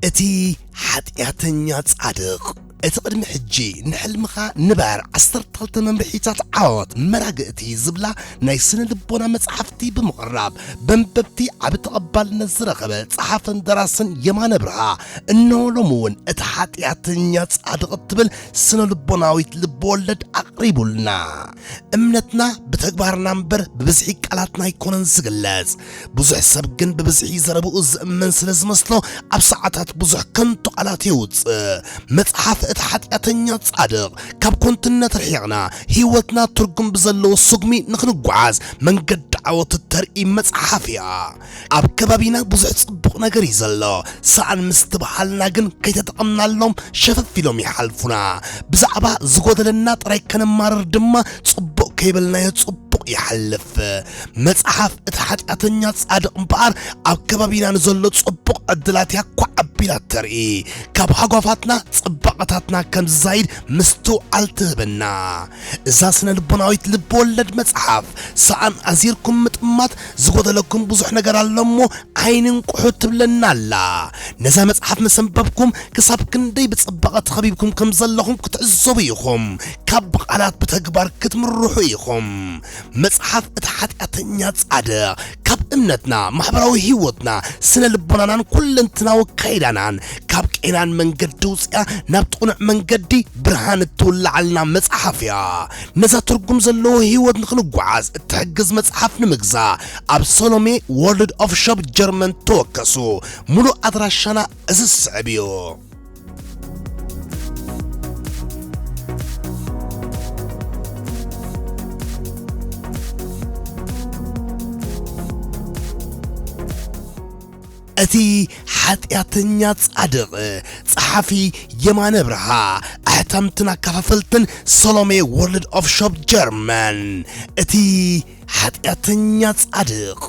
እቲ ሓጢኣተኛ ጻድቕ። እቲ ቅድሚ ሕጂ ንሕልምኻ ንበር ዓሰርተ ክልተ መምርሒታት ዓወት መራግእቲ ዝብላ ናይ ስነ ልቦና መጽሓፍቲ ብምቕራብ በንበብቲ ዓቢ ተቐባልነት ዝረኸበ ጸሓፍን ደራስን የማነ ብርሃ፣ እነሆ ሎሚ እውን እቲ ሓጢኣተኛ ጻድቕ እትብል ስነ ልቦናዊት ልብወለድ ኣቕሪቡልና። እምነትና ብተግባርና እምበር ብብዝሒ ቃላትና ኣይኮነን ዝግለጽ። ብዙሕ ሰብ ግን ብብዝሒ ዘረብኡ ዝእመን ስለ ዝመስሎ ኣብ ሰዓታት ብዙሕ ከንቱ ቃላት የውጽእ። መጽሓፍ እቲ ሓጢኣተኛ ጻድቕ ካብ ኮንትነት ርሒቕና ህይወትና ትርጉም ብዘለዎ ስጉሚ ንኽንጓዓዝ መንገዲ ዓወት እተርኢ መጽሓፍ እያ። ኣብ ከባቢና ብዙሕ ጽቡቕ ነገር እዩ ዘሎ። ሰኣን ምስ ተባሃልና ግን ከይተጠቐምናሎም ሸፈፍ ኢሎም ይሓልፉና። ብዛዕባ ዝጎደለና ጥራይ ከነማርር ድማ ጽቡቕ ከይበልናዮ ጽቡቕ ይሓልፍ። መጽሓፍ እቲ ሓጢኣተኛ ጻድቕ እምበኣር ኣብ ከባቢና ንዘሎ ጽቡቕ ዕድላት እያ ኳዕ ኣቢላ ተርኢ። ካብ ሃጓፋትና ጽባቐታትና ከም ዝዛይድ ምስትውዓል ትህበና። እዛ ስነ ልቦናዊት ልብ ወለድ መጽሓፍ ሰኣን ኣዚርኩም ምጥማት ዝጎደለኩም ብዙሕ ነገር ኣሎ እሞ ኣይንንቅሑ ትብለና ኣላ። ነዛ መጽሓፍ ምስ ኣንበብኩም ክሳብ ክንደይ ብጽባቐ ተኸቢብኩም ከም ዘለኹም ክትዕዘቡ ኢኹም። ካብ ብቓላት ብተግባር ክትምርሑ ኢኹም። መጽሓፍ እቲ ሓጢኣተኛ ጻድቕ ካብ እምነትና፣ ማሕበራዊ ህይወትና፣ ስነ ልቦናናን ኩለንትናዊ ኣካይዳናን ካብ ቄናን መንገዲ ውጽኣ ናብ ጥኑዕ መንገዲ ብርሃን እትውልዓልና መጽሓፍ እያ። ነዛ ትርጉም ዘለዎ ህይወት ንኽንጓዓዝ እትሕግዝ መጽሓፍ ንምግዛእ ኣብ ሰሎሜ ወርልድ ኦፍ ሾፕ ጀርመን ተወከሱ። ሙሉእ ኣድራሻና እዚ ዝስዕብ እዩ። እቲ ሓጢኣተኛ ጻድቕ። ጸሓፊ የማነ ብርሃ። ኣሕታምትን ኣከፋፈልትን ሰሎሜ ወርልድ ኦፍ ሾፕ ጀርመን። እቲ ሓጢኣተኛ ጻድቕ።